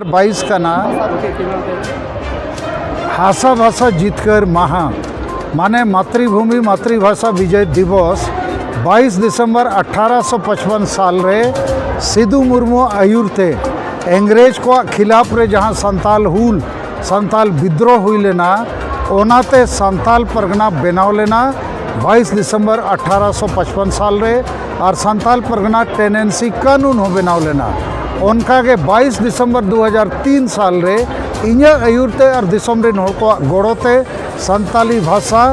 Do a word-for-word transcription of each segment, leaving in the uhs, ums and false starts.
ᱵᱟᱭᱤᱥ ᱠᱟᱱᱟ ᱦᱟᱥᱟ ᱵᱷᱟᱥᱟ ᱡᱤᱛᱠᱟᱹᱨ ᱢᱟᱦᱟ, ᱢᱟᱱᱮ ᱢᱟᱛᱨᱤᱵᱷᱩᱢᱤ ᱢᱟᱛᱨᱤᱵᱷᱟᱥᱟ ᱵᱤᱡᱚᱭ ᱫᱤᱵᱚᱥ᱾ ᱵᱟᱭᱤᱥ ᱰᱤᱥᱮᱢᱵᱚᱨ ᱟᱴᱷᱟᱨᱚᱥᱚ ᱯᱟᱸᱪᱯᱟᱱ ᱥᱟᱞ ᱨᱮ ᱥᱤᱫᱩ ᱢᱩᱨᱢᱩ ᱟᱹᱭᱩᱨ ᱛᱮ ᱤᱝᱨᱮᱡᱽ ᱠᱚᱣᱟᱜ ᱠᱷᱤᱞᱟᱯ ᱨᱮ ᱡᱟᱦᱟᱸ ᱥᱟᱱᱛᱟᱞ ᱦᱩᱞ, ᱥᱟᱱᱛᱟᱞ ᱵᱤᱫᱽᱨᱳᱦ ᱦᱩᱭ ᱞᱮᱱᱟ, ᱚᱱᱟᱛᱮ ᱥᱟᱱᱛᱟᱞ ᱯᱟᱨᱜᱟᱱᱟ ᱵᱮᱱᱟᱣ ᱞᱮᱱᱟ ᱵᱟᱭᱤᱥ ᱰᱤᱥᱮᱢᱵᱚᱨ ᱟᱴᱷᱟᱨᱚᱥᱚ ᱯᱟᱸᱪᱯᱟᱱ ᱥᱟᱞ ᱨᱮ᱾ ᱟᱨ ᱥᱟᱱᱛᱟᱞ ᱯᱟᱨᱜᱟᱱᱟ ᱴᱮᱱᱮᱱᱥᱤ ᱠᱟᱹᱱᱩᱱ ᱦᱚᱸ ᱵᱮᱱᱟᱣ ᱞᱮᱱᱟ᱾ ᱚᱱᱠᱟᱜᱮ ᱵᱟᱭᱤᱥ ᱰᱤᱥᱮᱢᱵᱚᱨ ᱫᱩ ᱦᱟᱡᱟᱨ ᱛᱤᱱ ᱥᱟᱞ ᱨᱮ ᱤᱧᱟᱹᱜ ᱟᱹᱭᱩᱨ ᱛᱮ ᱟᱨ ᱫᱤᱥᱚᱢ ᱨᱮᱱ ᱦᱚᱲ ᱠᱚᱣᱟᱜ ᱜᱚᱲᱚ ᱛᱮ ᱥᱟᱱᱛᱟᱞᱤ ᱵᱷᱟᱥᱟ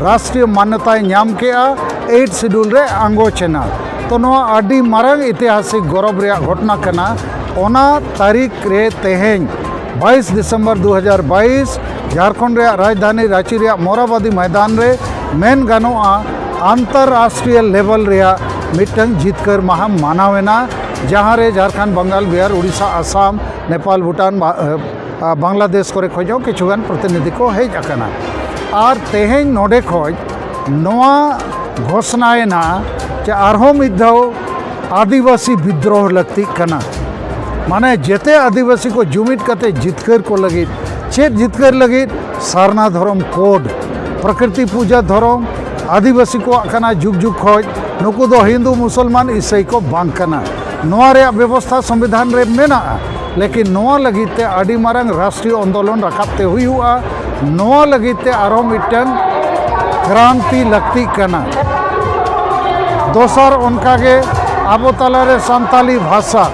ᱨᱟᱥᱴᱨᱤᱭᱚ ᱢᱟᱱᱱᱚᱛᱟᱭ ᱧᱟᱢ ᱠᱮᱜᱼᱟ, ᱮᱭᱤᱴ ᱥᱤᱰᱩᱞ ᱨᱮ ᱟᱸᱜᱚᱪ ᱮᱱᱟ᱾ ᱛᱚ, ᱱᱚᱣᱟ ᱟᱹᱰᱤ ᱢᱟᱨᱟᱝ ᱤᱛᱤᱦᱟᱥᱤᱠ ᱜᱚᱨᱚᱵᱽ ᱨᱮᱭᱟᱜ ᱜᱷᱚᱴᱚᱱᱟ ᱠᱟᱱᱟ᱾ ᱚᱱᱟ ᱛᱟᱹᱨᱤᱠᱷ ᱨᱮ ᱛᱮᱦᱮᱧ ᱵᱟᱭᱤᱥ ᱰᱤᱥᱮᱢᱵᱚᱨ ᱫᱩ ᱦᱟᱡᱟᱨ ᱵᱟᱭᱤᱥ ᱡᱷᱟᱲᱠᱷᱚᱸᱰ ᱨᱮᱭᱟᱜ ᱨᱟᱡᱽᱫᱷᱟᱱᱤ ᱨᱟᱸᱪᱤ ᱨᱮᱭᱟᱜ ᱢᱚᱨᱟᱵᱟᱫᱤ ᱢᱚᱭᱫᱟᱱ ᱨᱮ ᱢᱮᱱ ᱜᱟᱱᱚᱜᱼᱟ, ᱟᱱᱛᱚᱨᱨᱟᱥᱴᱨᱤᱭᱚ ᱞᱮᱵᱮᱞ ᱨᱮᱭᱟᱜ ᱢᱤᱫᱴᱟᱝ ᱡᱤᱛᱠᱟᱹᱨ ᱢᱟᱦᱟ ᱢᱟᱱᱟᱣ ᱮᱱᱟ, ᱡᱟᱦᱟᱸ ᱨᱮ ᱡᱷᱟᱲᱠᱷᱚᱸᱰ, ᱵᱟᱝᱜᱟᱞ, ᱵᱤᱦᱟᱨ, ᱩᱲᱤᱥᱥᱟ, ᱟᱥᱟᱢ, ᱱᱮᱯᱟᱞ, ᱵᱷᱩᱴᱟᱱ, ᱵᱟ-, ᱟ, ᱵᱟᱝᱞᱟᱫᱮᱥ ᱠᱚᱨᱮ ᱠᱷᱚᱱ ᱦᱚᱸ ᱠᱤᱪᱷᱩ ᱜᱟᱱ ᱯᱨᱚᱛᱤᱱᱤᱫᱷᱤ ᱠᱚ ᱦᱮᱡ ᱟᱠᱟᱱᱟ᱾ ᱟᱨ ᱛᱮᱦᱮᱧ ᱱᱚᱰᱮ ᱠᱷᱚᱱ ᱱᱚᱣᱟ ᱜᱷᱳᱥᱱᱟᱭᱮᱱᱟ ᱡᱮ ᱟᱨᱦᱚᱸ ᱢᱤᱫ ᱫᱷᱟᱣ ᱟᱹᱫᱤᱵᱟᱹᱥᱤ ᱵᱤᱫᱽᱨᱳᱦ ᱞᱟᱹᱠᱛᱤᱜ ᱠᱟᱱᱟ᱾ ᱢᱟᱱᱮ, ᱡᱮᱛᱮ ᱟᱹᱫᱤᱵᱟᱹᱥᱤ ᱠᱚ ᱡᱩᱢᱤᱫ ᱠᱟᱛᱮ ᱡᱤᱛᱠᱟᱹᱨ ᱠᱚ ᱞᱟᱹᱜᱤᱫ᱾ ᱪᱮᱫ ᱡᱤᱛᱠᱟᱹᱨ ᱞᱟᱹᱜᱤᱫ? ᱥᱟᱨᱱᱟ ᱫᱷᱚᱨᱚᱢ ᱠᱳᱰ, ᱯᱨᱚᱠᱨᱤᱛᱤ ᱯᱩᱡᱟᱹ ᱫᱷᱚᱨᱚᱢ, ᱟᱹᱫᱤᱵᱟᱹᱥᱤ ᱠᱚᱣᱟᱜ ᱠᱟᱱᱟ ᱡᱩᱜᱽ ᱡᱩᱜᱽ ᱠᱷᱚᱡ᱾ ᱱᱩᱠᱩ ᱫᱚ ᱦᱤᱱᱫᱩ, ᱢᱩᱥᱚᱞᱢᱟᱱ, ᱤᱥᱟᱹᱭ ᱠᱚ ᱵᱟᱝ ᱠᱟᱱᱟ᱾ ᱱᱚᱣᱟ ᱨᱮᱭᱟᱜ ᱵᱮᱵᱚᱥᱛᱷᱟ ᱥᱚᱝᱵᱤᱫᱷᱟᱱ ᱨᱮ ᱢᱮᱱᱟᱜᱼᱟ, ᱞᱮᱠᱤᱱ ᱱᱚᱣᱟ ᱞᱟᱹᱜᱤᱫ ᱛᱮ ᱟᱹᱰᱤ ᱢᱟᱨᱟᱝ ᱨᱟᱥᱴᱨᱤᱭᱚ ᱟᱱᱫᱳᱞᱚᱱ ᱨᱟᱠᱟᱵ ᱛᱮ ᱦᱩᱭᱩᱜᱼᱟ᱾ ᱱᱚᱣᱟ ᱞᱟᱹᱜᱤᱫ ᱛᱮ ᱟᱨᱦᱚᱸ ᱢᱤᱫᱴᱟᱝ ᱠᱨᱟᱱᱛᱤ ᱞᱟᱹᱠᱛᱤᱜ ᱠᱟᱱᱟ᱾ ᱫᱚᱥᱟᱨ, ᱚᱱᱠᱟᱜᱮ ᱟᱵᱚ ᱛᱟᱞᱟᱨᱮ ᱥᱟᱱᱛᱟᱞᱤ ᱵᱷᱟᱥᱟ,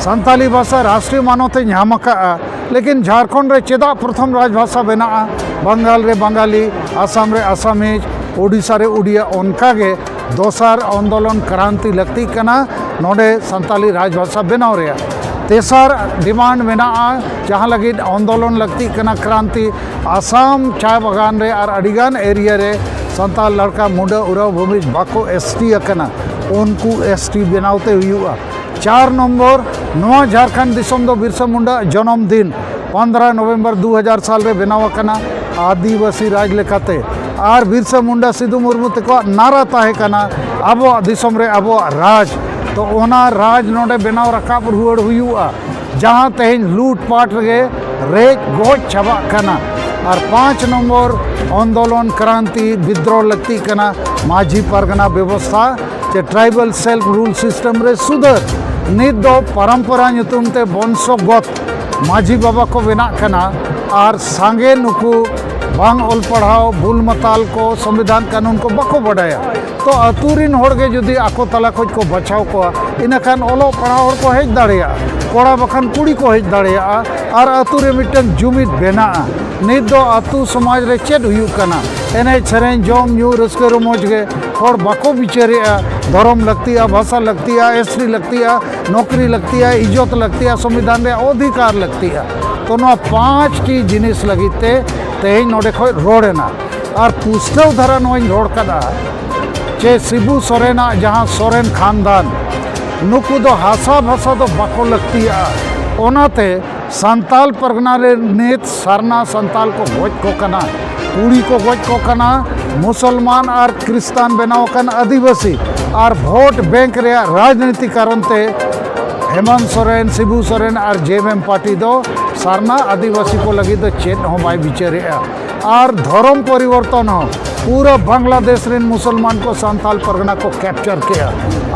ᱥᱟᱱᱛᱟᱞᱤ ᱵᱷᱟᱥᱟ ᱨᱟᱥᱴᱨᱤᱭᱚ ᱢᱟᱱᱚᱛ ᱮ ᱧᱟᱢ ᱟᱠᱟᱫᱼᱟ, ᱞᱮᱠᱤᱱ ᱡᱷᱟᱲᱠᱷᱚᱸᱰ ᱨᱮ ᱪᱮᱫᱟᱜ ᱯᱨᱚᱛᱷᱚᱢ ᱨᱟᱡᱽ ᱵᱷᱟᱥᱟ ᱵᱮᱱᱟᱜᱼᱟ? ᱵᱟᱝᱜᱟᱞ ᱨᱮ ᱵᱟᱝᱜᱟᱞᱤ, ᱟᱥᱟᱢ ᱨᱮ ᱟᱥᱟᱢᱤᱡ, ᱳᱰᱤᱥᱟ ᱨᱮ ᱳᱰᱤᱭᱟ᱾ ᱚᱱᱠᱟᱜᱮ ᱫᱚᱥᱟᱨ ᱟᱱᱫᱳᱞᱚᱱ ᱠᱨᱟᱱᱛᱤ ᱞᱟᱹᱠᱛᱤᱜ ᱠᱟᱱᱟ ᱱᱚᱰᱮ ᱥᱟᱱᱛᱟᱞᱤ ᱨᱟᱡᱽ ᱵᱷᱟᱥᱟ ᱵᱮᱱᱟᱣ ᱨᱮᱭᱟᱜ᱾ ᱛᱮᱥᱟᱨ ᱰᱤᱢᱟᱱᱰ ᱢᱮᱱᱟᱜᱼᱟ, ᱡᱟᱦᱟᱸ ᱞᱟᱹᱜᱤᱫ ᱟᱱᱫᱳᱞᱚᱱ ᱞᱟᱹᱠᱛᱤᱜ ᱠᱟᱱᱟ ᱠᱨᱟᱱᱛᱤ, ᱟᱥᱟᱢ ᱪᱟ ᱵᱟᱜᱟᱱ ᱨᱮ ᱟᱨ ᱟᱹᱰᱤᱜᱟᱱ ᱮᱨᱤᱭᱟ ᱨᱮ ᱥᱟᱱᱛᱟᱲ ᱞᱟᱲᱠᱟ, ᱢᱩᱰᱟᱹ, ᱩᱨᱟᱣ, ᱵᱷᱩᱢᱤᱡᱽ ᱵᱟᱠᱚ ᱮᱥ ᱴᱤ ᱟᱠᱟᱱᱟ, ᱩᱱᱠᱩ ᱮᱥ ᱴᱤ ᱵᱮᱱᱟᱣ ᱛᱮ ᱦᱩᱭᱩᱜᱼᱟ᱾ ᱪᱟᱨ ᱱᱚᱢᱵᱚᱨ, ᱱᱚᱣᱟ ᱡᱷᱟᱲᱠᱷᱚᱸᱰ ᱫᱤᱥᱚᱢ ᱫᱚ ᱵᱤᱨᱥᱟ ᱢᱩᱱᱰᱟ ᱡᱚᱱᱚᱢ ᱫᱤᱱ ᱯᱚᱱᱫᱽᱨᱚ ᱱᱚᱵᱷᱮᱢᱵᱚᱨ ᱫᱩ ᱦᱟᱡᱟᱨ ᱥᱟᱞ ᱨᱮ ᱵᱮᱱᱟᱣ ᱟᱠᱟᱱᱟ ᱟᱹᱫᱤᱵᱟᱹᱥᱤ ᱨᱟᱡᱽ ᱞᱮᱠᱟᱛᱮ᱾ ᱟᱨ ᱵᱤᱨᱥᱟ ᱢᱩᱱᱰᱟ, ᱥᱤᱫᱩ ᱢᱩᱨᱢᱩ ᱛᱟᱠᱚᱣᱟᱜ ᱱᱟᱨᱟ ᱛᱟᱦᱮᱸ ᱠᱟᱱᱟ ᱟᱵᱚᱣᱟᱜ ᱫᱤᱥᱚᱢ ᱨᱮ ᱟᱵᱚᱣᱟᱜ ᱨᱟᱡᱽ᱾ ᱛᱚ, ᱚᱱᱟ ᱨᱟᱡᱽ ᱱᱚᱰᱮ ᱵᱮᱱᱟᱣ ᱨᱟᱠᱟᱵ ᱨᱩᱣᱟᱹᱲ ᱦᱩᱭᱩᱜᱼᱟ᱾ ᱡᱟᱦᱟᱸ ᱛᱮᱦᱮᱧ ᱞᱩᱴ ᱯᱟᱴ ᱨᱮᱜᱮ ᱨᱮᱡ ᱜᱚᱡ ᱪᱟᱵᱟᱜ ᱠᱟᱱᱟ᱾ ᱟᱨ ᱯᱟᱸᱪ ᱱᱚᱢᱵᱚᱨ ᱟᱱᱫᱳᱞᱚᱱ ᱠᱨᱟᱱᱛᱤ ᱵᱤᱫᱽᱨᱳᱦ ᱞᱟᱹᱠᱛᱤᱜ ᱠᱟᱱᱟ᱾ ᱢᱟᱹᱡᱷᱤ ᱯᱟᱨᱜᱟᱱᱟ ᱵᱮᱵᱚᱥᱛᱷᱟ ᱪᱮ ᱴᱨᱟᱭᱵᱟᱞ ᱥᱮᱞᱯ ᱨᱩᱞ ᱥᱤᱥᱴᱮᱢ ᱨᱮ ᱥᱩᱫᱷᱟᱹᱨ᱾ ᱱᱤᱛ ᱫᱚ ᱯᱚᱨᱚᱢᱯᱚᱨᱟ ᱧᱩᱛᱩᱢ ᱛᱮ ᱵᱚᱝᱥᱚᱜᱚᱛ ᱢᱟᱹᱡᱷᱤ ᱵᱟᱵᱟ ᱠᱚ ᱵᱮᱱᱟᱜ ᱠᱟᱱᱟ ᱟᱨ ᱥᱟᱸᱜᱮ ᱱᱩᱠᱩ ᱵᱟᱝ ᱚᱞ ᱯᱟᱲᱦᱟᱣ, ᱵᱩᱞ ᱢᱟᱛᱟᱞ ᱠᱚ, ᱥᱚᱝᱵᱤᱫᱷᱟᱱ ᱠᱟᱹᱱᱩᱱ ᱠᱚ ᱵᱟᱠᱚ ᱵᱟᱰᱟᱭᱟ᱾ ᱛᱚ ᱟᱹᱛᱩ ᱨᱤᱱ ᱦᱚᱲ ᱜᱮ ᱡᱩᱫᱤ ᱟᱠᱚ ᱛᱟᱞᱟ ᱠᱷᱚᱡ ᱠᱚ ᱵᱟᱪᱷᱟᱣ ᱠᱚᱣᱟ, ᱤᱱᱟᱹᱠᱷᱟᱱ ᱚᱞᱚᱜ ᱯᱟᱲᱦᱟᱣ ᱦᱚᱲ ᱠᱚ ᱦᱮᱡ ᱫᱟᱲᱮᱭᱟᱜᱼᱟ, ᱠᱚᱲᱟ ᱵᱟᱠᱷᱟᱱ ᱠᱩᱲᱤ ᱠᱚ ᱦᱮᱡ ᱫᱟᱲᱮᱭᱟᱜᱼᱟ ᱟᱨ ᱟᱹᱛᱩ ᱨᱮ ᱢᱤᱫᱴᱟᱝ ᱡᱩᱢᱤᱫ ᱵᱮᱱᱟᱜᱼᱟ᱾ ᱱᱤᱛ ᱫᱚ ᱟᱹᱛᱩ ᱥᱚᱢᱟᱡᱽ ᱨᱮ ᱪᱮᱫ ᱦᱩᱭᱩᱜ ᱠᱟᱱᱟ? ᱮᱱᱮᱡ ᱥᱮᱨᱮᱧ, ᱡᱚᱢ ᱧᱩ, ᱨᱟᱹᱥᱠᱟᱹ ᱨᱚᱢᱚᱡᱽ ᱜᱮ ᱦᱚᱲ ᱵᱟᱠᱚ ᱵᱤᱪᱟᱹᱨᱮᱜᱼᱟ᱾ ᱫᱷᱚᱨᱚᱢ ᱞᱟᱹᱠᱛᱤᱜᱼᱟ, ᱵᱷᱟᱥᱟ ᱞᱟᱹᱠᱛᱤᱜᱼᱟ, ᱮᱥ ᱴᱤ ᱞᱟᱹᱠᱛᱤᱜᱼᱟ, ᱱᱚᱠᱨᱤ ᱞᱟᱹᱠᱛᱤᱜᱼᱟ, ᱤᱡᱽᱡᱚᱛ ᱞᱟᱹᱠᱛᱤᱜᱼᱟ, ᱥᱚᱝᱵᱤᱫᱷᱟᱱ ᱨᱮᱭᱟᱜ ᱚᱫᱷᱤᱠᱟᱨ ᱞᱟᱹᱠᱛᱤᱜᱼᱟ᱾ ᱛᱚ ᱱᱚᱣᱟ ᱯᱟᱸᱪᱴᱤ ᱡᱤᱱᱤᱥ ᱞᱟᱹᱜᱤᱫ ᱛᱮ ᱛᱮᱦᱮᱧ ᱱᱚᱰᱮ ᱠᱷᱚᱡ ᱨᱚᱲ ᱮᱱᱟ᱾ ᱟᱨ ᱯᱩᱥᱴᱟᱹᱣ ᱫᱷᱟᱨᱟ ᱱᱚᱣᱟᱧ ᱨᱚᱲ ᱠᱟᱫᱟ ᱪᱮ ᱥᱤᱵᱩ ᱥᱚᱨᱮᱱᱟᱜ ᱡᱟᱦᱟᱸ ᱥᱚᱨᱮᱱ ᱠᱷᱟᱱᱫᱟᱱ, ᱱᱩᱠᱩ ᱫᱚ ᱦᱟᱥᱟ ᱵᱷᱟᱥᱟ ᱫᱚ ᱵᱟᱠᱚ ᱞᱟᱹᱠᱛᱤᱭᱟᱜᱼᱟ᱾ ᱚᱱᱟᱛᱮ ᱥᱟᱱᱛᱟᱞ ᱯᱟᱨᱜᱟᱱᱟ ᱨᱮ ᱱᱤᱛ ᱥᱟᱨᱱᱟ ᱥᱟᱱᱛᱟᱞ ᱠᱚ ᱜᱚᱡ ᱠᱚ ᱠᱟᱱᱟ, ᱠᱩᱲᱤ ᱠᱚ ᱜᱚᱡ ᱠᱚ ᱠᱟᱱᱟ, ᱢᱩᱥᱚᱞᱢᱟᱱ ᱟᱨ ᱠᱷᱨᱤᱥᱴᱟᱱ ᱵᱮᱱᱟᱣ ᱟᱠᱟᱱ ᱟᱹᱫᱤᱵᱟᱹᱥᱤ, ᱟᱨ ᱵᱷᱳᱴ ᱵᱮᱝᱠ ᱨᱮᱭᱟᱜ ᱨᱟᱡᱽᱱᱤᱛᱤ ᱠᱟᱨᱚᱱ ᱛᱮ ᱦᱮᱢᱟᱱᱛ ᱥᱚᱨᱮᱱ, ᱥᱤᱵᱩ ᱥᱚᱨᱮᱱ ᱟᱨ ᱡᱮ ᱮᱢ ᱮᱢ ᱯᱟᱨᱴᱤ ᱫᱚ ᱥᱟᱨᱱᱟ ᱟᱹᱫᱤᱵᱟᱹᱥᱤ ᱠᱚ ᱞᱟᱹᱜᱤᱫ ᱫᱚ ᱪᱮᱫ ᱦᱚᱸ ᱵᱟᱭ ᱵᱤᱪᱟᱹᱨᱮᱜᱼᱟ᱾ ᱟᱨ ᱫᱷᱚᱨᱚᱢ ᱯᱚᱨᱤᱵᱚᱨᱛᱚᱱ ᱦᱚᱸ ᱯᱩᱨᱟᱹ ᱵᱟᱝᱞᱟᱫᱮᱥ ᱨᱮᱱ ᱢᱩᱥᱚᱞᱢᱟᱱ ᱠᱚ ᱥᱟᱱᱛᱟᱞ ᱯᱟᱨᱜᱟᱱᱟ ᱠᱚ ᱠᱮᱯᱪᱟᱨ ᱠᱮᱜᱼᱟ᱾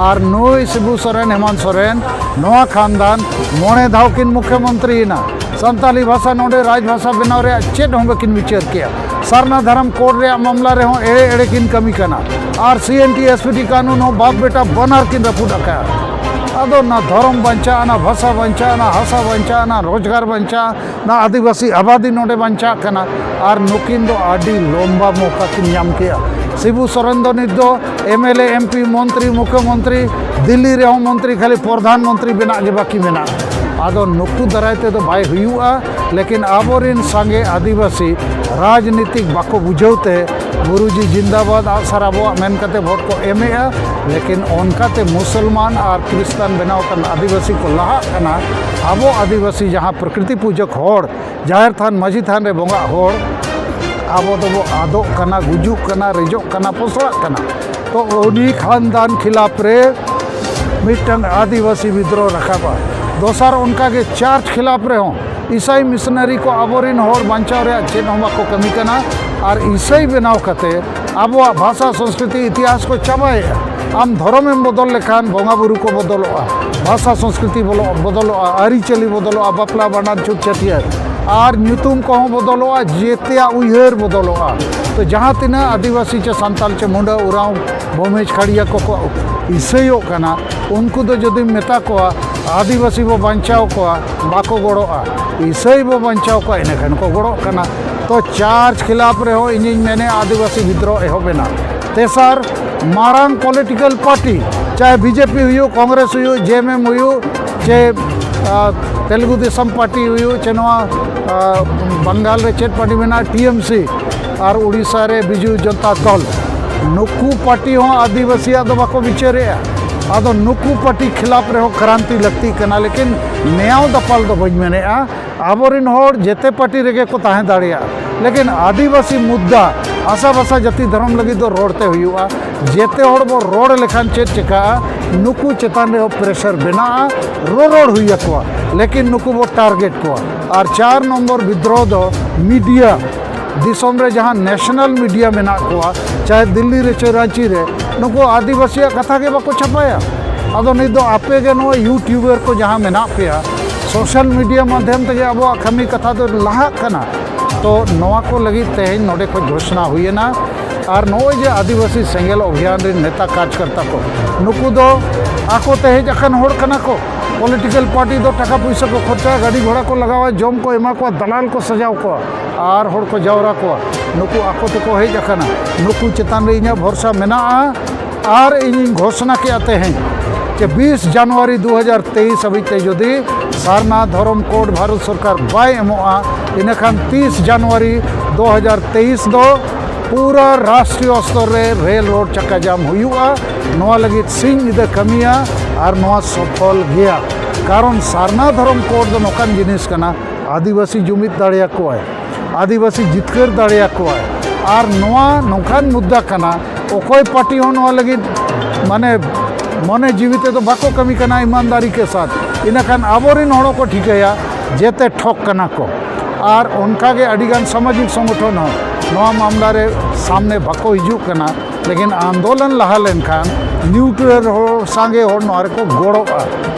ᱟᱨ ᱱᱩᱭ ᱥᱤᱵᱩ ᱥᱚᱨᱮᱱ, ᱦᱮᱢᱟᱱᱛ ᱥᱚᱨᱮᱱ, ᱱᱚᱣᱟ ᱠᱷᱟᱱᱫᱟᱱ ᱢᱚᱬᱮ ᱫᱷᱟᱣ ᱠᱤᱱ ᱢᱩᱠᱷᱭᱚᱢᱚᱱᱛᱨᱤᱭᱮᱱᱟ᱾ ᱥᱟᱱᱛᱟᱞᱤ ᱵᱷᱟᱥᱟ ᱱᱚᱰᱮ ᱨᱟᱡᱽ ᱵᱷᱟᱥᱟ ᱵᱮᱱᱟᱣ ᱨᱮᱭᱟᱜ ᱪᱮᱫ ᱦᱚᱸ ᱵᱟᱹᱠᱤᱱ ᱵᱤᱪᱟᱹᱨ ᱠᱮᱜᱼᱟ᱾ ᱥᱟᱨᱱᱟ ᱫᱷᱚᱨᱚᱢ ᱠᱳᱰ ᱨᱮᱭᱟᱜ ᱢᱟᱢᱞᱟ ᱨᱮᱦᱚᱸ ᱮᱲᱮ ᱮᱲᱮ ᱠᱤᱱ ᱠᱟᱹᱢᱤ ᱠᱟᱱᱟ᱾ ᱟᱨ ᱥᱤ N T S P T ᱠᱟᱹᱱᱩᱱ ᱦᱚᱸ ᱵᱟᱯ ᱵᱮᱴᱟ ᱵᱟᱱᱟᱨ ᱠᱤᱱ ᱨᱟᱹᱯᱩᱫ ᱟᱠᱟᱫᱼᱟ᱾ ᱟᱫᱚ ᱱᱟ ᱫᱷᱚᱨᱚᱢ ᱵᱟᱧᱪᱟᱜᱼᱟ, ᱱᱟ ᱵᱷᱟᱥᱟ ᱵᱟᱧᱪᱟᱜᱼᱟ, ᱱᱟ ᱦᱟᱥᱟ ᱵᱟᱧᱪᱟᱜᱼᱟ, ᱱᱟ ᱨᱳᱡᱽᱜᱟᱨ ᱵᱟᱧᱪᱟᱜᱼᱟ, ᱱᱟ ᱟᱹᱫᱤᱵᱟᱹᱥᱤ ᱟᱵᱟᱫᱤ ᱱᱚᱰᱮ ᱵᱟᱧᱪᱟᱜ ᱠᱟᱱᱟ᱾ ᱟᱨ ᱱᱩᱠᱤᱱ ᱫᱚ ᱟᱹᱰᱤ ᱞᱚᱢᱵᱟ ᱢᱚᱠᱟ ᱠᱤᱱ ᱧᱟᱢ ᱠᱮᱜᱼᱟ᱾ ᱥᱤᱵᱩ ᱥᱚᱨᱮᱱ ᱫᱚ ᱱᱤᱛ ᱫᱚ M L A, M P, ᱢᱚᱱᱛᱨᱤ, ᱢᱩᱠᱷᱭᱚᱢᱚᱱᱛᱨᱤ, ᱫᱤᱞᱞᱤ ᱨᱮᱦᱚᱸ ᱢᱚᱱᱛᱨᱤ, ᱠᱷᱟᱹᱞᱤ ᱯᱨᱚᱫᱷᱟᱱ ᱢᱚᱱᱛᱨᱤ ᱵᱮᱱᱟᱜ ᱜᱮ ᱵᱟᱹᱠᱤ ᱢᱮᱱᱟᱜᱼᱟ᱾ ᱟᱫᱚ ᱱᱩᱠᱩ ᱫᱟᱨᱟᱭ ᱛᱮᱫᱚ ᱵᱟᱭ ᱦᱩᱭᱩᱜᱼᱟ᱾ ᱞᱮᱠᱤᱱ ᱟᱵᱚᱨᱤᱱ ᱥᱟᱸᱜᱮ ᱟᱹᱫᱤᱵᱟᱹᱥᱤ ᱨᱟᱡᱽᱱᱤᱛᱤᱠ ᱵᱟᱠᱚ ᱵᱩᱡᱷᱟᱹᱣ ᱛᱮ ᱜᱩᱨᱩᱡᱤ ᱡᱤᱱᱫᱟᱵᱟᱫ, ᱟᱜᱼᱥᱟᱨ ᱟᱵᱚᱣᱟᱜ ᱢᱮᱱ ᱠᱟᱛᱮ ᱵᱷᱳᱴ ᱠᱚ ᱮᱢᱮᱜᱼᱟ᱾ ᱞᱮᱠᱤᱱ ᱚᱱᱠᱟᱛᱮ ᱢᱩᱥᱚᱞᱢᱟᱱ ᱟᱨ ᱠᱷᱨᱤᱥᱴᱟᱱ ᱵᱮᱱᱟᱣ ᱟᱠᱟᱱ ᱟᱹᱫᱤᱵᱟᱹᱥᱤ ᱠᱚ ᱞᱟᱦᱟᱜ ᱠᱟᱱᱟ᱾ ᱟᱵᱚ ᱟᱹᱫᱤᱵᱟᱹᱥᱤ ᱡᱟᱦᱟᱸ ᱯᱨᱚᱠᱨᱤᱛᱤ ᱯᱩᱡᱟᱹᱠ ᱦᱚᱲ, ᱡᱟᱦᱮᱨ ᱛᱷᱟᱱ ᱢᱟᱹᱡᱷᱤ ᱛᱷᱟᱱ ᱨᱮ ᱵᱚᱸᱜᱟᱜ ᱦᱚᱲ, ᱟᱵᱚ ᱫᱚᱵᱚ ᱟᱫᱚᱜ ᱠᱟᱱᱟ, ᱜᱩᱡᱩᱜ ᱠᱟᱱᱟ, ᱨᱮᱡᱚᱜ ᱠᱟᱱᱟ, ᱯᱚᱥᱲᱟᱜ ᱠᱟᱱᱟ᱾ ᱛᱚ ᱩᱱᱤ ᱠᱷᱟᱱᱫᱟᱱ ᱠᱷᱤᱞᱟᱯ ᱨᱮ ᱢᱤᱫᱴᱟᱝ ᱟᱹᱫᱤᱵᱟᱹᱥᱤ ᱵᱤᱫᱽᱨᱳᱦᱚ ᱨᱟᱠᱟᱵᱼᱟ᱾ ᱫᱚᱥᱟᱨ ᱚᱱᱠᱟᱜᱮ ᱪᱟᱨᱪ ᱠᱷᱤᱞᱟᱯ ᱨᱮᱦᱚᱸ ᱤᱥᱟᱹᱭ ᱢᱤᱥᱚᱱᱟᱨᱤ ᱠᱚ ᱟᱵᱚᱨᱮᱱ ᱦᱚᱲ ᱵᱟᱧᱪᱟᱣ ᱨᱮᱭᱟᱜ ᱪᱮᱫ ᱦᱚᱸ ᱵᱟᱠᱚ ᱠᱟᱹᱢᱤ ᱠᱟᱱᱟ᱾ ᱟᱨ ᱤᱥᱟᱹᱭ ᱵᱮᱱᱟᱣ ᱠᱟᱛᱮ ᱟᱵᱚᱣᱟᱜ ᱵᱷᱟᱥᱟ, ᱥᱚᱝᱥᱠᱨᱤᱛᱤ, ᱤᱛᱤᱦᱟᱥ ᱠᱚ ᱪᱟᱵᱟᱭᱮᱫᱼᱟ᱾ ᱟᱢ ᱫᱷᱚᱨᱚᱢᱮᱢ ᱵᱚᱫᱚᱞ ᱞᱮᱠᱷᱟᱱ ᱵᱚᱸᱜᱟ ᱵᱩᱨᱩ ᱠᱚ ᱵᱚᱫᱚᱞᱚᱜᱼᱟ, ᱵᱷᱟᱥᱟ ᱥᱚᱝᱥᱠᱨᱤᱛᱤ ᱵᱚᱞᱚ-, ᱵᱚᱫᱚᱞᱚᱜᱼᱟ, ᱟᱹᱨᱤᱪᱟᱹᱞᱤ ᱵᱚᱫᱚᱞᱚᱜᱼᱟ, ᱵᱟᱯᱞᱟ ᱵᱷᱟᱸᱰᱟᱱ ᱪᱷᱩᱛ ᱪᱷᱟᱹᱴᱭᱟᱹᱨ, ᱟᱨ ᱧᱩᱛᱩᱢ ᱠᱚᱦᱚᱸ ᱵᱚᱫᱚᱞᱚᱜᱼᱟ, ᱡᱮᱛᱮᱭᱟᱜ ᱩᱭᱦᱟᱹᱨ ᱵᱚᱫᱚᱞᱚᱜᱼᱟ᱾ ᱛᱚ ᱡᱟᱦᱟᱸ ᱛᱤᱱᱟᱹᱜ ᱟᱹᱫᱤᱵᱟᱹᱥᱤ ᱪᱮ ᱥᱟᱱᱛᱟᱲ ᱪᱮ ᱢᱩᱸᱰᱟᱹ, ᱩᱨᱟᱣ, ᱵᱷᱩᱢᱤᱡᱽ, ᱠᱷᱟᱲᱤᱭᱟ ᱠᱚᱠᱚ ᱤᱥᱟᱹᱭᱚᱜ ᱠᱟᱱᱟ, ᱩᱱᱠᱩ ᱫᱚ ᱡᱩᱫᱤᱢ ᱢᱮᱛᱟ ᱠᱚᱣᱟ ᱟᱹᱫᱤᱵᱟᱹᱥᱤ ᱵᱚ ᱵᱟᱧᱪᱟᱣ ᱠᱚᱣᱟ, ᱵᱟᱠᱚ ᱜᱚᱲᱚᱜᱼᱟ᱾ ᱤᱥᱟᱹᱭ ᱵᱚ ᱵᱟᱧᱪᱟᱣ ᱠᱚᱣᱟ, ᱤᱱᱟᱹ ᱠᱷᱟᱱ ᱠᱚ ᱜᱚᱲᱚᱜ ᱠᱟᱱᱟ᱾ ᱛᱚ ᱪᱟᱨᱪ ᱠᱷᱤᱞᱟᱯ ᱨᱮᱦᱚᱸ ᱤᱧᱤᱧ ᱢᱮᱱᱮᱫᱼᱟ ᱟᱹᱫᱤᱵᱟᱹᱥᱤ ᱵᱤᱫᱽᱨᱳᱦ ᱮᱦᱚᱵ ᱮᱱᱟ᱾ ᱛᱮᱥᱟᱨ, ᱢᱟᱨᱟᱝ ᱯᱚᱞᱤᱴᱤᱠᱮᱞ ᱯᱟᱨᱴᱤ, ᱪᱟᱦᱮ ᱵᱤᱡᱮᱯᱤ ᱦᱩᱭᱩᱜ, ᱠᱚᱝᱜᱨᱮᱥ ᱦᱩᱭᱩᱜ, ᱡᱮᱮᱢᱮᱢ ᱦᱩᱭᱩᱜ, ᱪᱮ ᱟ, ᱛᱮᱞᱮᱜᱩ ᱫᱮᱥᱚᱢ ᱯᱟᱨᱴᱤ ᱦᱩᱭᱩᱜ, ᱪᱮ ᱱᱚᱣᱟ ᱟ, ᱵᱟᱝᱜᱟᱞ ᱨᱮ ᱪᱮᱫ ᱯᱟᱨᱴᱤ ᱢᱮᱱᱟᱜᱼᱟ, ᱴᱤ ᱮᱢ ᱥᱤ, ᱟᱨ ᱩᱲᱤᱥᱥᱟ ᱨᱮ ᱵᱤᱡᱩ ᱡᱚᱱᱛᱟ ᱫᱚᱞ, ᱱᱩᱠᱩ ᱯᱟᱨᱴᱤ ᱦᱚᱸ ᱟᱹᱫᱤᱵᱟᱹᱥᱤᱭᱟᱜ ᱫᱚ ᱵᱟᱠᱚ ᱵᱤᱪᱟᱹᱨᱮᱜᱼᱟ᱾ ᱟᱫᱚ ᱱᱩᱠᱩ ᱯᱟᱨᱴᱤ ᱠᱷᱤᱞᱟᱯ ᱨᱮᱦᱚᱸ ᱠᱨᱟᱱᱛᱤ ᱞᱟᱹᱠᱛᱤᱜ ᱠᱟᱱᱟ, ᱞᱮᱠᱤᱱ ᱱᱮᱭᱟᱣ ᱫᱟᱯᱟᱞ ᱫᱚ ᱵᱟᱹᱧ ᱢᱮᱱᱮᱜᱼᱟ᱾ ᱟᱵᱚᱨᱮᱱ ᱦᱚᱲ ᱡᱮᱛᱮ ᱯᱟᱨᱴᱤ ᱨᱮᱜᱮ ᱠᱚ ᱛᱟᱦᱮᱸ ᱫᱟᱲᱮᱭᱟᱜᱼᱟ, ᱞᱮᱠᱤᱱ ᱟᱹᱫᱤᱵᱟᱹᱥᱤ ᱢᱩᱫᱽᱫᱟ, ᱟᱥᱟ ᱵᱷᱟᱥᱟ ᱡᱟᱹᱛᱤ ᱫᱷᱚᱨᱚᱢ ᱞᱟᱹᱜᱤᱫ ᱫᱚ ᱨᱚᱲ ᱛᱮ ᱦᱩᱭᱩᱜᱼᱟ᱾ ᱡᱮᱛᱮ ᱦᱚᱲ ᱵᱚ ᱨᱚᱲ ᱞᱮᱠᱷᱟᱱ ᱪᱮᱫ ᱪᱤᱠᱟᱹᱜᱼᱟ? ᱱᱩᱠᱩ ᱪᱮᱛᱟᱱ ᱨᱮᱦᱚᱸ ᱯᱨᱮᱥᱟᱨ ᱵᱮᱱᱟᱜᱼᱟ, ᱨᱚᱨᱚᱲ ᱦᱩᱭ ᱟᱠᱚᱣᱟ, ᱞᱮᱠᱤᱱ ᱱᱩᱠᱩ ᱵᱚ ᱴᱟᱨᱜᱮᱴ ᱠᱚᱣᱟ᱾ ᱟᱨ ᱪᱟᱨ ᱱᱚᱢᱵᱚᱨ ᱵᱤᱫᱽᱨᱳᱦᱚ ᱫᱚ ᱢᱤᱰᱤᱭᱟ, ᱫᱤᱥᱚᱢ ᱨᱮ ᱡᱟᱦᱟᱸ ᱱᱮᱥᱱᱟᱞ ᱢᱤᱰᱤᱭᱟ ᱢᱮᱱᱟᱜ ᱠᱚᱣᱟ, ᱪᱟᱦᱮ ᱫᱤᱞᱞᱤ ᱨᱮ ᱪᱮ ᱨᱟᱸᱪᱤ ᱨᱮ, ᱱᱩᱠᱩ ᱟᱹᱫᱤᱵᱟᱹᱥᱤᱭᱟᱜ ᱠᱟᱛᱷᱟ ᱜᱮ ᱵᱟᱠᱚ ᱪᱷᱟᱯᱟᱭᱟ᱾ ᱟᱫᱚ ᱱᱤᱛ ᱫᱚ ᱟᱯᱮ ᱜᱮ ᱱᱚᱣᱟ ᱭᱩᱴᱤᱭᱩᱵᱟᱨ ᱠᱚ ᱡᱟᱦᱟᱸ ᱢᱮᱱᱟᱜ ᱯᱮᱭᱟ, ᱥᱳᱥᱟᱞ ᱢᱤᱰᱤᱭᱟ ᱢᱟᱫᱽᱫᱷᱚᱢ ᱛᱮᱜᱮ ᱟᱵᱚᱣᱟᱜ ᱠᱟᱹᱢᱤ ᱠᱟᱛᱷᱟ ᱫᱚ ᱞᱟᱦᱟᱜ ᱠᱟᱱᱟ᱾ ᱛᱚ ᱱᱚᱣᱟ ᱠᱚ ᱞᱟᱹᱜᱤᱫ ᱛᱮᱦᱮᱧ ᱱᱚᱰᱮ ᱠᱷᱚᱱ ᱜᱷᱳᱥᱱᱟ ᱦᱩᱭᱮᱱᱟ᱾ ᱟᱨ ᱱᱚᱜᱼᱚᱭ ᱡᱮ ᱟᱹᱫᱤᱵᱟᱹᱥᱤ ᱥᱮᱸᱜᱮᱞ ᱚᱵᱷᱤᱭᱟᱱ ᱨᱮᱱ ᱱᱮᱛᱟ ᱠᱟᱨᱡᱽᱠᱟᱨᱛᱟ ᱠᱚ, ᱱᱩᱠᱩ ᱫᱚ ᱟᱠᱚ ᱛᱮ ᱦᱮᱡ ᱟᱠᱟᱱ ᱦᱚᱲ ᱠᱟᱱᱟ ᱠᱚ᱾ ᱯᱚᱞᱤᱴᱤᱠᱮᱞ ᱯᱟᱨᱴᱤ ᱫᱚ ᱴᱟᱠᱟ ᱯᱩᱭᱥᱟᱹ ᱠᱚ ᱠᱷᱚᱨᱪᱟᱭᱟ, ᱜᱟᱹᱰᱤ ᱜᱷᱚᱲᱟ ᱠᱚ ᱞᱟᱜᱟᱣᱟ, ᱡᱚᱢ ᱠᱚ ᱮᱢᱟ ᱠᱚᱣᱟ, ᱫᱟᱞᱟᱞ ᱠᱚ ᱥᱟᱡᱟᱣ ᱠᱚᱣᱟ ᱟᱨ ᱦᱚᱲ ᱠᱚ ᱡᱟᱣᱨᱟ ᱠᱚᱣᱟ᱾ ᱱᱩᱠᱩ ᱟᱠᱚ ᱛᱮᱠᱚ ᱦᱮᱡ ᱟᱠᱟᱱᱟ᱾ ᱱᱩᱠᱩ ᱪᱮᱛᱟᱱ ᱨᱮ ᱤᱧᱟᱹᱜ ᱵᱷᱚᱨᱥᱟ ᱢᱮᱱᱟᱜᱼᱟ᱾ ᱟᱨ ᱤᱧᱤᱧ ᱜᱷᱳᱥᱱᱟ ᱠᱮᱜᱼᱟ ᱛᱮᱦᱮᱧ ᱡᱮ ᱵᱤᱥ ᱡᱟᱱᱩᱣᱟᱨᱤ ᱫᱩ ᱦᱟᱡᱟᱨ ᱛᱮᱭᱤᱥ ᱦᱟᱹᱵᱤᱡ ᱛᱮ ᱡᱩᱫᱤ ᱥᱟᱨᱱᱟ ᱫᱷᱚᱨᱚᱢ ᱠᱳᱰ ᱵᱷᱟᱨᱚᱛ ᱥᱚᱨᱠᱟᱨ ᱵᱟᱭ ᱮᱢᱚᱜᱼᱟ, ᱤᱱᱟᱹᱠᱷᱟᱱ ᱛᱤᱥ ᱡᱟᱱᱩᱣᱟᱨᱤ ᱫᱩ ᱦᱟᱡᱟᱨ ᱛᱮᱭᱤᱥ ᱫᱚ ᱯᱩᱨᱟᱹ ᱨᱟᱥᱴᱨᱤᱭᱚ ᱥᱛᱚᱨ ᱨᱮ ᱨᱮᱞ ᱨᱳᱰ ᱪᱟᱠᱟ ᱡᱟᱢ ᱦᱩᱭᱩᱜᱼᱟ᱾ ᱱᱚᱣᱟ ᱞᱟᱹᱜᱤᱫ ᱥᱤᱧ ᱧᱤᱫᱟᱹ ᱠᱟᱹᱢᱤᱭᱟ ᱟᱨ ᱱᱚᱣᱟ ᱥᱚᱯᱷᱚᱞ ᱜᱮᱭᱟ᱾ ᱠᱟᱨᱚᱱ ᱥᱟᱨᱱᱟ ᱫᱷᱚᱨᱚᱢ ᱠᱳᱰ ᱫᱚ ᱱᱚᱝᱠᱟᱱ ᱡᱤᱱᱤᱥ ᱠᱟᱱᱟ, ᱟᱹᱫᱤᱵᱟᱹᱥᱤ ᱡᱩᱢᱤᱫ ᱫᱟᱲᱮᱭᱟᱠᱚᱣᱟᱭ, ᱟᱹᱫᱤᱵᱟᱹᱥᱤ ᱡᱤᱛᱠᱟᱹᱨ ᱫᱟᱲᱮᱭᱟᱠᱚᱣᱟᱭ᱾ ᱟᱨ ᱱᱚᱣᱟ ᱱᱚᱝᱠᱟᱱ ᱢᱩᱫᱽᱫᱟ ᱠᱟᱱᱟ, ᱚᱠᱚᱭ ᱯᱟᱨᱴᱤ ᱦᱚᱸ ᱱᱚᱣᱟ ᱞᱟᱹᱜᱤᱫ ᱢᱟᱱᱮ ᱢᱚᱱᱮ ᱡᱤᱣᱤ ᱛᱮᱫᱚ ᱵᱟᱠᱚ ᱠᱟᱹᱢᱤ ᱠᱟᱱᱟ ᱤᱢᱟᱱᱫᱟᱨᱤ ᱠᱮ ᱥᱟᱛᱷ᱾ ᱤᱱᱟᱹᱠᱷᱟᱱ ᱟᱵᱚᱨᱮᱱ ᱦᱚᱲ ᱠᱚ ᱴᱷᱤᱠᱟᱹᱭᱟ ᱡᱮᱛᱮ ᱴᱷᱚᱠ ᱠᱟᱱᱟ ᱠᱚ᱾ ᱟᱨ ᱚᱱᱠᱟᱜᱮ ᱟᱹᱰᱤᱜᱟᱱ ᱥᱟᱢᱟᱡᱤᱠ ᱥᱚᱝᱜᱚᱴᱷᱚᱱ ᱦᱚᱸ ᱱᱚᱣᱟ ᱢᱟᱢᱞᱟ ᱨᱮ ᱥᱟᱢᱱᱮ ᱵᱟᱠᱚ ᱦᱤᱡᱩᱜ ᱠᱟᱱᱟ᱾ ᱞᱮᱠᱤᱱ ᱟᱱᱫᱳᱞᱚᱱ ᱞᱟᱦᱟ ᱞᱮᱱᱠᱷᱟᱱ ᱱᱤᱭᱩᱴᱨᱟᱞ ᱦᱚᱲ, ᱥᱟᱸᱜᱮ ᱦᱚᱲ ᱱᱚᱣᱟ ᱨᱮᱠᱚ ᱜᱚᱲᱚᱜᱼᱟ᱾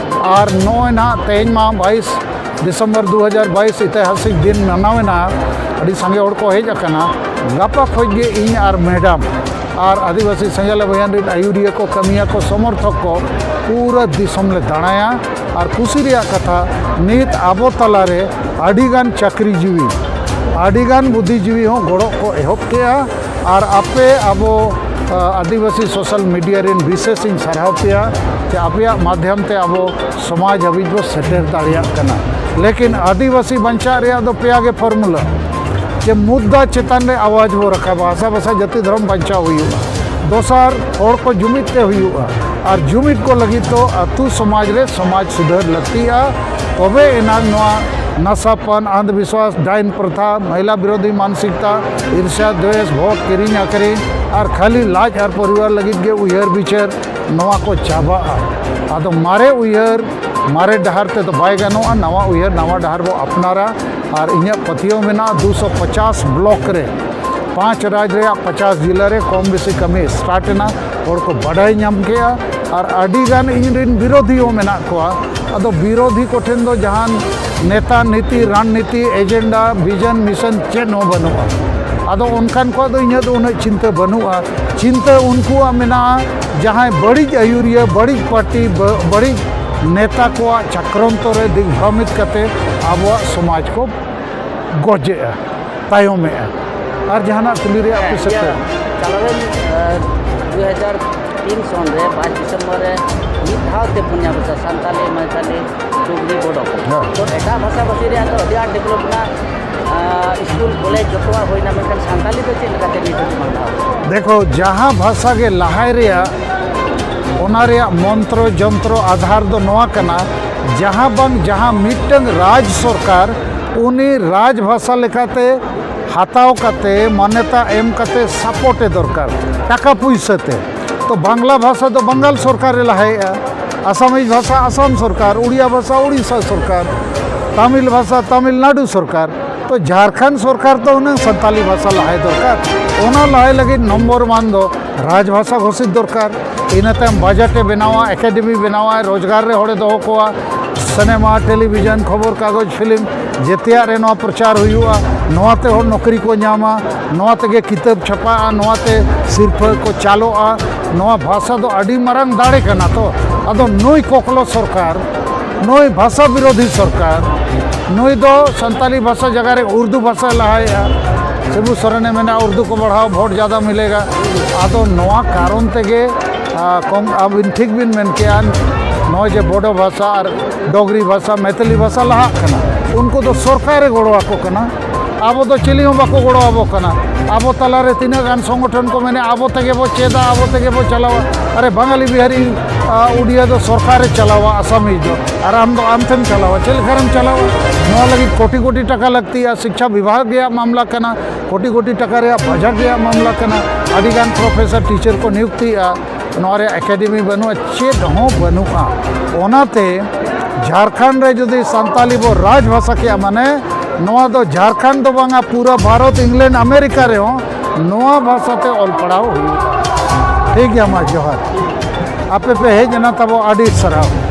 ᱟᱨ ᱱᱚᱜᱼᱚᱭ ᱱᱟᱦᱟᱜ ᱛᱮᱦᱮᱧ ᱢᱟ ᱵᱟᱭᱤᱥ ᱰᱤᱥᱮᱢᱵᱚᱨ ᱫᱩ ᱦᱟᱡᱟᱨ ᱵᱟᱭᱤᱥ ᱤᱛᱤᱦᱟᱥᱤᱠ ᱫᱤᱱ ᱢᱟᱱᱟᱣᱮᱱᱟ᱾ ᱟᱹᱰᱤ ᱥᱟᱸᱜᱮ ᱦᱚᱲ ᱠᱚ ᱦᱮᱡ ᱟᱠᱟᱱᱟ᱾ ᱜᱟᱯᱟ ᱠᱷᱚᱡ ᱜᱮ ᱤᱧ ᱟᱨ ᱢᱮᱰᱟᱢ ᱟᱨ ᱟᱹᱫᱤᱵᱟᱹᱥᱤ ᱥᱮᱸᱜᱮᱞ ᱚᱵᱷᱤᱭᱟᱱ ᱨᱮᱱ ᱟᱹᱭᱩᱨᱤᱭᱟᱹ ᱠᱚ, ᱠᱟᱹᱢᱤᱭᱟᱹ ᱠᱚ, ᱥᱚᱢᱚᱨᱛᱷᱚᱠ ᱠᱚ ᱯᱩᱨᱟᱹ ᱫᱤᱥᱚᱢ ᱞᱮ ᱫᱟᱬᱟᱭᱟ ᱟᱨ ᱠᱩᱥᱤ ᱨᱮᱭᱟᱜ ᱠᱟᱛᱷᱟ, ᱱᱤᱛ ᱟᱵᱚ ᱛᱟᱞᱟᱨᱮ ᱟᱹᱰᱤᱜᱟᱱ ᱪᱟᱹᱠᱨᱤᱡᱤᱵᱤ, ᱟᱹᱰᱤᱜᱟᱱ ᱵᱩᱫᱽᱫᱷᱤᱡᱤᱵᱤ ᱦᱚᱸ ᱜᱚᱲᱚ ᱠᱚ ᱮᱦᱚᱵ ᱠᱮᱜᱼᱟ᱾ ᱟᱨ ᱟᱯᱮ ᱟᱵᱚ, ᱟ, ᱟᱹᱫᱤᱵᱟᱹᱥᱤ ᱥᱳᱥᱟᱞ ᱢᱤᱰᱤᱭᱟ ᱨᱮᱱ ᱵᱤᱥᱮᱥ ᱤᱧ ᱥᱟᱨᱦᱟᱣ ᱯᱮᱭᱟ ᱡᱮ ᱟᱯᱮᱭᱟᱜ ᱢᱟᱫᱷᱭᱚᱢ ᱛᱮ ᱟᱵᱚ ᱥᱚᱢᱟᱡᱽ ᱦᱟᱹᱵᱤᱡ ᱵᱚ ᱥᱮᱴᱮᱨ ᱫᱟᱲᱮᱭᱟᱜ ᱠᱟᱱᱟ᱾ ᱞᱮᱠᱤᱱ ᱟᱹᱫᱤᱵᱟᱹᱥᱤ ᱵᱟᱧᱪᱟᱜ ᱨᱮᱭᱟᱜ ᱫᱚ ᱯᱮᱭᱟ ᱜᱮ ᱯᱷᱚᱨᱢᱩᱞᱟ, ᱡᱮ ᱢᱩᱫᱽᱫᱟ ᱪᱮᱛᱟᱱ ᱨᱮ ᱟᱣᱟᱡᱽ ᱵᱚ ᱨᱟᱠᱟᱵᱟ, ᱵᱷᱟᱥᱟ ᱵᱷᱟᱥᱟ ᱡᱟᱹᱛᱤ ᱫᱷᱚᱨᱚᱢ ᱵᱟᱧᱪᱟᱣ ᱦᱩᱭᱩᱜᱼᱟ᱾ ᱫᱚᱥᱟᱨ, ᱦᱚᱲ ᱠᱚ ᱡᱩᱢᱤᱫ ᱛᱮ ᱦᱩᱭᱩᱜᱼᱟ᱾ ᱟᱨ ᱡᱩᱢᱤᱫ ᱠᱚ ᱞᱟᱹᱜᱤᱫ ᱫᱚ ᱟᱹᱛᱩ ᱥᱚᱢᱟᱡᱽ ᱨᱮ ᱥᱚᱢᱟᱡᱽ ᱥᱩᱫᱷᱟᱹᱨ ᱞᱟᱹᱠᱛᱤᱜᱼᱟ, ᱛᱚᱵᱮ ᱮᱱᱟᱝ ᱱᱚᱣᱟ ᱱᱟᱥᱟᱯᱟᱱ, ᱟᱱᱫᱷ ᱵᱤᱥᱣᱟᱥ, ᱰᱟᱭᱤᱱ ᱯᱨᱚᱛᱷᱟ, ᱢᱚᱦᱤᱞᱟ ᱵᱤᱨᱳᱫᱷᱤ ᱢᱟᱱᱥᱤᱠᱛᱟ, ᱤᱨᱥᱟ, ᱫᱣᱮᱥ, ᱵᱷᱳᱴ, ᱠᱤᱨᱤᱧ ᱟᱹᱠᱷᱨᱤᱧ ᱟᱨ ᱠᱷᱟᱹᱞᱤ ᱞᱟᱡ ᱟᱨ ᱯᱚᱨᱤᱵᱟᱨ ᱞᱟᱹᱜᱤᱫ ᱜᱮ ᱩᱭᱦᱟᱹᱨ ᱵᱤᱪᱟᱹᱨ, ᱱᱚᱣᱟ ᱠᱚ ᱪᱟᱵᱟᱜᱼᱟ᱾ ᱟᱫᱚ ᱢᱟᱨᱮ ᱩᱭᱦᱟᱹᱨ, ᱢᱟᱨᱮ ᱰᱟᱦᱟᱨ ᱛᱮᱫᱚ ᱵᱟᱭ ᱜᱟᱱᱚᱜᱼᱟ᱾ ᱱᱟᱣᱟ ᱩᱭᱦᱟᱹᱨ, ᱱᱟᱣᱟ ᱰᱟᱦᱟᱨ ᱵᱚ ᱟᱯᱱᱟᱨᱟ᱾ ᱟᱨ ᱤᱧᱟᱹᱜ ᱯᱟᱹᱛᱭᱟᱹᱣ ᱢᱮᱱᱟᱜᱼᱟ, ᱫᱩᱥᱚ ᱯᱚᱪᱟᱥ ᱵᱞᱚᱠ ᱨᱮ, ᱯᱟᱸᱪ ᱨᱟᱡᱽ ᱨᱮᱭᱟᱜ ᱯᱚᱪᱟᱥ ᱡᱤᱞᱟᱹ ᱨᱮ ᱠᱚᱢ ᱵᱮᱥᱤ ᱠᱟᱹᱢᱤ ᱥᱴᱟᱨᱴ ᱮᱱᱟ, ᱦᱚᱲ ᱠᱚ ᱵᱟᱰᱟᱭ ᱧᱟᱢ ᱠᱮᱜᱼᱟ᱾ ᱟᱨ ᱟᱹᱰᱤ ᱜᱟᱱ ᱤᱧ ᱨᱮᱱ ᱵᱤᱨᱳᱫᱷᱤ ᱦᱚᱸ ᱢᱮᱱᱟᱜ ᱠᱚᱣᱟ᱾ ᱟᱫᱚ ᱵᱤᱨᱳᱫᱷᱤ ᱠᱚᱴᱷᱮᱱ ᱫᱚ ᱡᱟᱦᱟᱱ ᱱᱮᱛᱟ, ᱱᱤᱛᱤ, ᱨᱟᱱᱱᱤᱛᱤ, ᱮᱡᱮᱱᱰᱟ, ᱵᱷᱤᱡᱚᱱ, ᱢᱤᱥᱚᱱ ᱪᱮᱫ ᱦᱚᱸ ᱵᱟᱹᱱᱩᱜᱼᱟ᱾ ᱟᱫᱚ ᱚᱱᱠᱟᱱ ᱠᱚᱣᱟᱜ ᱫᱚ ᱤᱧᱟᱹᱜ ᱫᱚ ᱩᱱᱟᱹᱜ ᱪᱤᱱᱛᱟᱹ ᱵᱟᱹᱱᱩᱜᱼᱟ᱾ ᱪᱤᱱᱛᱟᱹ ᱩᱱᱠᱩᱣᱟᱜ ᱢᱮᱱᱟᱜᱼᱟ, ᱡᱟᱦᱟᱸᱭ ᱵᱟᱹᱲᱤᱡ ᱟᱹᱭᱩᱨᱤᱭᱟᱹ, ᱵᱟᱹᱲᱤᱡ ᱯᱟᱨᱴᱤ, ᱵᱟᱹ-, ᱵᱟᱹᱲᱤᱡ ᱱᱮᱛᱟ ᱠᱚᱣᱟᱜ ᱪᱟᱠᱨᱚᱱᱛᱚ ᱨᱮ ᱫᱤᱜᱽᱵᱷᱨᱚᱢᱤᱛ ᱠᱟᱛᱮ ᱟᱵᱚᱣᱟᱜ ᱥᱚᱢᱟᱡᱽ ᱠᱚ ᱜᱚᱡᱮᱜᱼᱟ, ᱛᱟᱭᱚᱢᱮᱜᱼᱟ᱾ ᱟᱨ ᱡᱟᱦᱟᱱᱟᱜ ᱠᱩᱞᱤ ᱨᱮᱭᱟᱜ ᱦᱮᱸ, ᱯᱮ ᱥᱮᱴᱮᱨ? ᱤᱭᱟᱹ, ᱪᱟᱞᱟᱣᱮᱱ, ᱮ, ᱫᱩ ᱦᱟᱡᱟᱨ ᱛᱤᱱ ᱥᱚᱱ ᱨᱮ ᱯᱟᱸᱪ ᱰᱤᱥᱮᱢᱵᱚᱨ ᱨᱮ ᱢᱤᱫ ᱫᱷᱟᱣ ᱛᱮ ᱯᱩᱱᱭᱟ ᱵᱷᱟᱥᱟ, ᱥᱟᱱᱛᱟᱞᱤ, ᱢᱟᱭᱛᱷᱟᱞᱤ, ᱰᱩᱜᱽᱨᱤ, ᱵᱳᱰᱳ᱾ ᱦᱮᱸ᱾ ᱛᱚ ᱮᱴᱟᱜ ᱵᱷᱟᱥᱟ ᱵᱷᱟᱹᱥᱤ ᱨᱮᱭᱟᱜ ᱫᱚ ᱟᱹᱰᱤ ᱟᱸᱴ ᱰᱮᱵᱷᱞᱚᱯ ᱮᱱᱟ, ᱟ, ᱥᱠᱩᱞ, ᱠᱚᱞᱮᱡᱽ ᱡᱚᱛᱚᱣᱟᱜ ᱦᱩᱭᱱᱟ, ᱢᱮᱱᱠᱷᱟᱱ ᱥᱟᱱᱛᱟᱞᱤ ᱫᱚ ᱪᱮᱫ ᱞᱮᱠᱟᱛᱮ ᱱᱤᱛ ᱦᱟᱹᱵᱤᱡ ᱵᱟᱝ ᱞᱟᱦᱟ ᱟᱠᱟᱱᱟ? ᱫᱮᱠᱷᱚ, ᱡᱟᱦᱟᱸ ᱵᱷᱟᱥᱟ ᱜᱮ ᱞᱟᱦᱟᱭ ᱨᱮᱭᱟᱜ, ᱚᱱᱟ ᱨᱮᱭᱟᱜ ᱢᱚᱱᱛᱨᱚ ᱡᱚᱱᱛᱨᱚ ᱟᱫᱷᱟᱨ ᱫᱚ ᱱᱚᱣᱟ ᱠᱟᱱᱟ, ᱡᱟᱦᱟᱸ ᱵᱟᱝ ᱡᱟᱦᱟᱸ ᱢᱤᱫᱴᱟᱝ ᱨᱟᱡᱽ ᱥᱚᱨᱠᱟᱨ ᱩᱱᱤ ᱨᱟᱡᱽ ᱵᱷᱟᱥᱟ ᱞᱮᱠᱟᱛᱮ ᱦᱟᱛᱟᱣ ᱠᱟᱛᱮ, ᱢᱟᱱᱭᱚᱛᱟ ᱮᱢ ᱠᱟᱛᱮ ᱥᱟᱯᱳᱨᱴ ᱮ ᱫᱚᱨᱠᱟᱨ ᱴᱟᱠᱟ ᱯᱩᱭᱥᱟᱹ ᱛᱮ᱾ ᱛᱚ ᱵᱟᱝᱞᱟ ᱵᱷᱟᱥᱟ ᱫᱚ ᱵᱟᱝᱜᱟᱞ ᱥᱚᱨᱠᱟᱨᱮ ᱞᱟᱦᱟᱭᱮᱜᱼᱟ, ᱟᱥᱟᱢᱤᱡᱽ ᱵᱷᱟᱥᱟ ᱟᱥᱟᱢ ᱥᱚᱨᱠᱟᱨ, ᱩᱲᱤᱭᱟ ᱵᱷᱟᱥᱟ ᱩᱲᱤᱥᱥᱟ ᱥᱚᱨᱠᱟᱨ, ᱛᱟᱢᱤᱞ ᱵᱷᱟᱥᱟ ᱛᱟᱢᱤᱞᱱᱟᱰᱩ ᱥᱚᱨᱠᱟᱨ᱾ ᱛᱚ ᱡᱷᱟᱲᱠᱷᱚᱸᱰ ᱥᱚᱨᱠᱟᱨ ᱫᱚ ᱦᱩᱱᱟᱹᱝ ᱥᱟᱱᱛᱟᱞᱤ ᱵᱷᱟᱥᱟ ᱞᱟᱦᱟᱭ ᱫᱚᱨᱠᱟᱨ᱾ ᱚᱱᱟ ᱞᱟᱦᱟᱭ ᱞᱟᱹᱜᱤᱫ ᱱᱚᱢᱵᱚᱨ ᱚᱣᱟᱱ ᱫᱚ ᱨᱟᱡᱽ ᱵᱷᱟᱥᱟ ᱜᱷᱳᱥᱤᱛ ᱫᱚᱨᱠᱟᱨ᱾ ᱤᱱᱟᱹ ᱛᱟᱭᱚᱢ ᱵᱟᱡᱮᱴ ᱮ ᱵᱮᱱᱟᱣᱟ, ᱮᱠᱟᱰᱮᱢᱤ ᱵᱮᱱᱟᱣᱟ, ᱨᱳᱡᱽᱜᱟᱨ ᱨᱮ ᱦᱚᱲᱮ ᱫᱚᱦᱚ ᱠᱚᱣᱟ, ᱥᱤᱱᱮᱢᱟ, ᱴᱮᱞᱤᱵᱷᱤᱡᱚᱱ, ᱠᱷᱚᱵᱚᱨ ᱠᱟᱜᱚᱡᱽ, ᱯᱷᱤᱞᱢ, ᱡᱮᱛᱮᱭᱟᱜ ᱨᱮ ᱱᱚᱣᱟ ᱯᱨᱚᱪᱟᱨ ᱦᱩᱭᱩᱜᱼᱟ᱾ ᱱᱚᱣᱟ ᱛᱮ ᱦᱚᱲ ᱱᱚᱠᱨᱤ ᱠᱚ ᱧᱟᱢᱟ, ᱱᱚᱣᱟ ᱛᱮᱜᱮ ᱠᱤᱛᱟᱹᱵ ᱪᱷᱟᱯᱟᱜᱼᱟ, ᱱᱚᱣᱟ ᱛᱮ ᱥᱤᱨᱯᱷᱟᱹ ᱠᱚ ᱪᱟᱞᱚᱜᱼᱟ᱾ ᱱᱚᱣᱟ ᱵᱷᱟᱥᱟ ᱫᱚ ᱟᱹᱰᱤ ᱢᱟᱨᱟᱝ ᱫᱟᱲᱮ ᱠᱟᱱᱟ᱾ ᱛᱚ ᱟᱫᱚ ᱱᱩᱭ ᱠᱚᱠᱞᱚ ᱥᱚᱨᱠᱟᱨ, ᱱᱩᱭ ᱵᱷᱟᱥᱟ ᱵᱤᱨᱳᱫᱷᱤ ᱥᱚᱨᱠᱟᱨ, ᱱᱩᱭ ᱫᱚ ᱥᱟᱱᱛᱟᱞᱤ ᱵᱷᱟᱥᱟ ᱡᱟᱭᱜᱟ ᱨᱮ ᱩᱨᱫᱩ ᱵᱷᱟᱥᱟᱭ ᱞᱟᱦᱟᱭᱮᱫᱼᱟ᱾ ᱥᱤᱵᱩ ᱥᱚᱨᱮᱱᱮ ᱢᱮᱱᱟ ᱩᱨᱫᱩ ᱠᱚ ᱵᱟᱲᱦᱟᱣ, ᱵᱷᱳᱴ ᱡᱟᱫᱟ ᱢᱤᱞᱮᱜᱟ᱾ ᱟᱫᱚ ᱱᱚᱣᱟ ᱠᱟᱨᱚᱱ ᱛᱮᱜᱮ, ᱟ, ᱠᱚᱝ-, ᱟᱹᱵᱤᱱ ᱴᱷᱤᱠ ᱵᱤᱱ ᱢᱮᱱ ᱠᱮᱜᱼᱟ, ᱱᱚᱜᱼᱚᱭ ᱡᱮ ᱵᱳᱰᱳ ᱵᱷᱟᱥᱟ ᱟᱨ ᱰᱚᱜᱽᱨᱤ ᱵᱷᱟᱥᱟ, ᱢᱮᱛᱮᱞᱤ ᱵᱷᱟᱥᱟ ᱞᱟᱦᱟᱜ ᱠᱟᱱᱟ, ᱩᱱᱠᱩ ᱫᱚ ᱥᱚᱨᱠᱟᱨᱮ ᱜᱚᱲᱚ ᱟᱠᱚ ᱠᱟᱱᱟ᱾ ᱟᱵᱚ ᱫᱚ ᱪᱤᱞᱤ ᱦᱚᱸ ᱵᱟᱠᱚ ᱜᱚᱲᱚ ᱟᱵᱚ ᱠᱟᱱᱟ᱾ ᱟᱵᱚ ᱛᱟᱞᱟᱨᱮ ᱛᱤᱱᱟᱹᱜ ᱜᱟᱱ ᱥᱚᱝᱜᱚᱴᱷᱚᱱ ᱠᱚ ᱢᱮᱱᱟ, ᱟᱵᱚ ᱛᱮᱜᱮ ᱵᱚ ᱪᱮᱫᱟ, ᱟᱵᱚ ᱛᱮᱜᱮ ᱵᱚ ᱪᱟᱞᱟᱣᱟ᱾ ᱟᱨᱮ, ᱵᱟᱝᱟᱞᱤ ᱵᱤᱦᱟᱨᱤ, ᱟ, ᱩᱰᱤᱭᱟ ᱫᱚ ᱥᱚᱨᱠᱟᱨᱮ ᱪᱟᱞᱟᱣᱟ, ᱟᱥᱟᱢᱤᱡ ᱫᱚ, ᱟᱨ ᱟᱢ ᱫᱚ ᱟᱢ ᱛᱮᱢ ᱪᱟᱞᱟᱣᱟ᱾ ᱪᱮᱫ ᱞᱮᱠᱟᱨᱮᱢ ᱪᱟᱞᱟᱣᱟ? ᱱᱚᱣᱟ ᱞᱟᱹᱜᱤᱫ ᱠᱳᱴᱤ ᱠᱳᱴᱤ ᱴᱟᱠᱟ ᱞᱟᱹᱠᱛᱤᱜᱼᱟ᱾ ᱥᱤᱠᱪᱷᱟ ᱵᱤᱵᱷᱟᱜᱽ ᱨᱮᱭᱟᱜ ᱢᱟᱢᱞᱟ ᱠᱟᱱᱟ, ᱠᱳᱴᱤ ᱠᱳᱴᱤ ᱴᱟᱠᱟ ᱨᱮᱭᱟᱜ ᱵᱟᱡᱮᱴ ᱨᱮᱭᱟᱜ ᱢᱟᱢᱞᱟ ᱠᱟᱱᱟ᱾ ᱟᱹᱰᱤᱜᱟᱱ ᱯᱨᱚᱯᱷᱮᱥᱚᱨ, ᱴᱤᱪᱟᱨ ᱠᱚ ᱱᱤᱭᱩᱠᱛᱤᱜᱼᱟ᱾ ᱱᱚᱣᱟ ᱨᱮᱭᱟᱜ ᱮᱠᱟᱰᱮᱢᱤ ᱵᱟᱹᱱᱩᱜᱼᱟ, ᱪᱮᱫ ᱦᱚᱸ ᱵᱟᱹᱱᱩᱜᱼᱟ᱾ ᱚᱱᱟᱛᱮ ᱡᱷᱟᱲᱠᱷᱚᱸᱰ ᱨᱮ ᱡᱩᱫᱤ ᱥᱟᱱᱛᱟᱞᱤ ᱵᱚ ᱨᱟᱡᱽ ᱵᱷᱟᱥᱟ ᱠᱮᱜᱼᱟ, ᱢᱟᱱᱮ ᱱᱚᱣᱟ ᱫᱚ ᱡᱷᱟᱲᱠᱷᱚᱸᱰ ᱫᱚ ᱵᱟᱝᱟ, ᱯᱩᱨᱟᱹ ᱵᱷᱟᱨᱚᱛ, ᱤᱝᱞᱮᱱᱰ, ᱟᱢᱮᱨᱤᱠᱟ ᱨᱮᱦᱚᱸ ᱱᱚᱣᱟ ᱵᱷᱟᱥᱟ ᱛᱮ ᱚᱞ ᱯᱟᱲᱦᱟᱣ ᱦᱩᱭᱩᱜᱼᱟ᱾ ᱴᱷᱤᱠ ᱜᱮᱭᱟ, ᱢᱟ ᱡᱚᱦᱟᱨ᱾ ᱟᱯᱮ ᱯᱮ ᱦᱮᱡ ᱮᱱᱟ, ᱛᱟᱵᱚ ᱟᱹᱰᱤ ᱥᱟᱨᱦᱟᱣ᱾